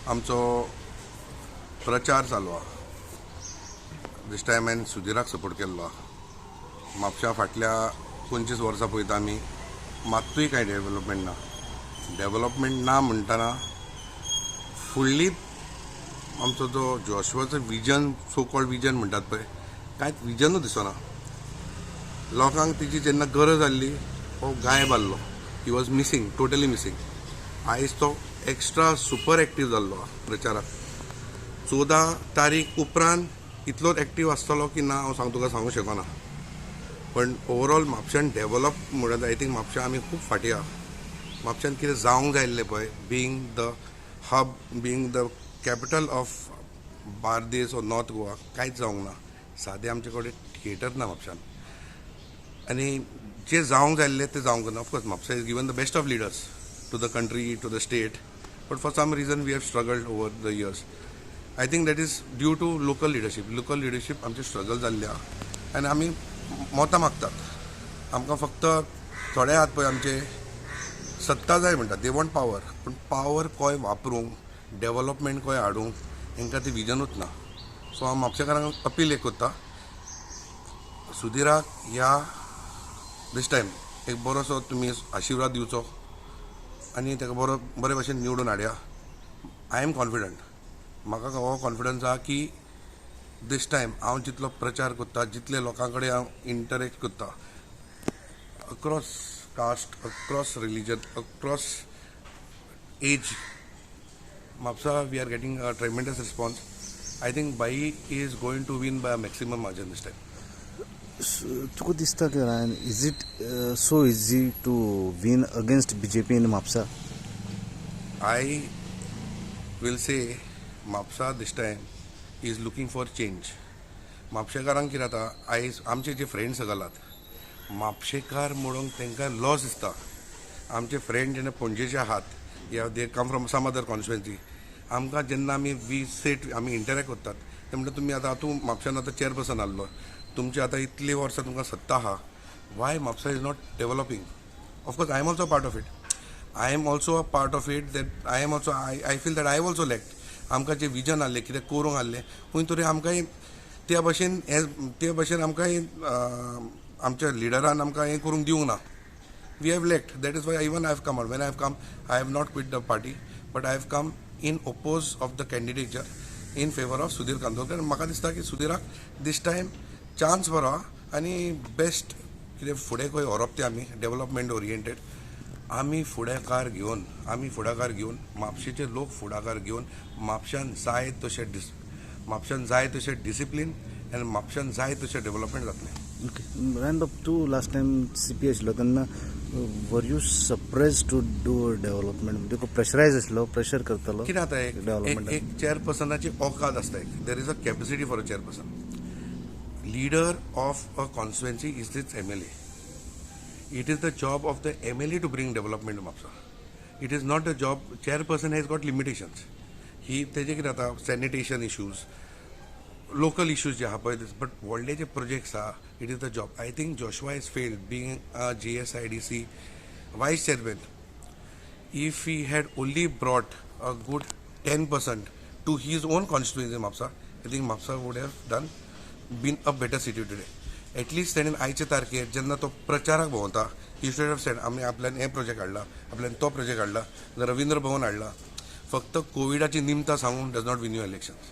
आमचो प्रचार चालू आहा. दीस टायम हांवें सुधीराक सपोर्ट केल्लो आहा. म्हापशा फाटल्या 25 वर्सां पळयता आमी, मात्तूय कांय डेवलपमेंट ना. डेवलपमेंट ना म्हणटना फुडली आमचो जो जोशुआचो विजन, सो कॉल्ड विजन म्हणटात पळय, कांयच विजनूच दिसना लोकांक. तिची जेन्ना गरज आहली, हो गायब आहलो. He was missing, totally missing. आयज तो एक्स्ट्रा सुपर एक्टीव जाल्लो आहा प्रचाराक. 14 तारीख उपरांत इतलोच एक्टीव आसतलो की ना, हांव सांग तुका सांगूंक शकना. पण ओवरऑल म्हापश्यान डेवलप म्हणत, I think म्हापश्या आमी खूब फाटीं आहा. म्हापश्यान कितें जावंक जाय आसलें पळय, being the hub, being the capital of Bardez or North Goa, कांयच जावंक ना. सादें आमचे कडेन थिएटर ना म्हापश्यान आनी जे जावंक जाय आसलें तें जावंक ना. Of course, Mapusa is given the best of leaders to the country, to the state, but for some reason we have struggled over the years. I think that is due to local leadership. Local leadership आमचे struggle जाल्ले आहा आनी आमी मतां मागतात. आमकां फक्त थोडे आहात पळय, आमचे सत्ता जाय म्हणटात, they want power. पूण पावर खंय वापरूंक, डेवलपमेंट खंय हाडूंक, हेंकां ती विजनूच ना. सो हांव म्हापशेकारांक अपील एक करता, सुधीराक ह्या दीस टायम एक बरोसो तुमी आशिर्वाद दिवचो आनी ताका बरो बरे भशेन निवडून हाडया. I am confident, म्हाका हो कॉन्फिडन्स आहा की दीस टायम हांव जितलो प्रचार करता, जितले लोकां कडेन हांव इंटरेक्ट करता, across caste, across religion, across age, Mapusa we are getting a tremendous response. I think Bhai is going to win by a maximum margin this time. तुका दिसता की Ryan, is it so easy to win against BJP in Mapusa? I will say Mapusa this time is looking for change. म्हापशेकारांक कितें जाता, आयज आमचे जे friends आहात, म्हापशेकार म्हणून तांकां लॉस दिसता. आमचे फ्रेंड जेन्ना पणजेचे आहात या they come from some other constituency, आमकां जेन्ना आमी we set आमी इंटरेक्ट करतात, ते म्हणटा, तुमी आतां तूं म्हापश्यान आतां चेअरपर्सन आहलो, तुमचे आतां इतली वर्सां तुमकां सत्ता आहा, why Mapusa is not developing? Of course, I am also part of it. I am also a part of it, that I am also I feel that I also lack. आमकां जें विजन आहलें, कितें करूंक आहलें, खंय तरी आमकांय त्या भशेन हें, ते भशेन आमकांय आमच्या लिडरान आमकां हें करूंक दिवंक ना. We have lacked. That is why even I have come out. When I have come, I have not quit the party, but I have come in oppose of the candidature in favour of Sudhir Kandolkar. म्हाका दिसता की सुधीराक दीस time chance बरो आहा आनी best कितें फुडें खंय व्हरप तें आमी डेवलपमेंट ओरिएंटेड आमी फुडाकार घेवन, म्हापशेचे लोक फुडाकार घेवन, म्हापश्यान जाय तशें डिसिप्लीन आनी म्हापश्यान जाय तशें डेवलपमेंट जातलें. ओके रायन बाब, तूं लास्ट टायम सीपी आशिल्लो तेन्ना were you surprise to do development? तुका प्रेशरायज आसलो, प्रेशर करतालो? कितें जाता, एक डेव्हलपमेंट एक चेअरपर्सनाची औकात आसता एक. There is a capacity for a chairperson. Leader of a constituency is this MLA. It is the job of the MLA to bring development to Mapusa. It is not the job. Chairperson has got limitations. ही तेजे कितें जाता, sanitation issues, local issues जे आहा पळय, but व्हडले जे projects आहा, it is the job. I think Joshua is failed being a GSIDC vice chairman. If he had only brought a good 10% to his own constituency, Mapsa, I think Mapsa would have done been a better city today. At least तेणेन आयचे तारखेर जेन्ना तो प्रचाराक भोंवता, he should have said, आमी आपल्यान हे project हाडला, आपल्यान तो प्रोजेक्ट हाडला, रविंद्र भवन हाडला. फक्त कोविडाची निमतां सांगून does not win you elections.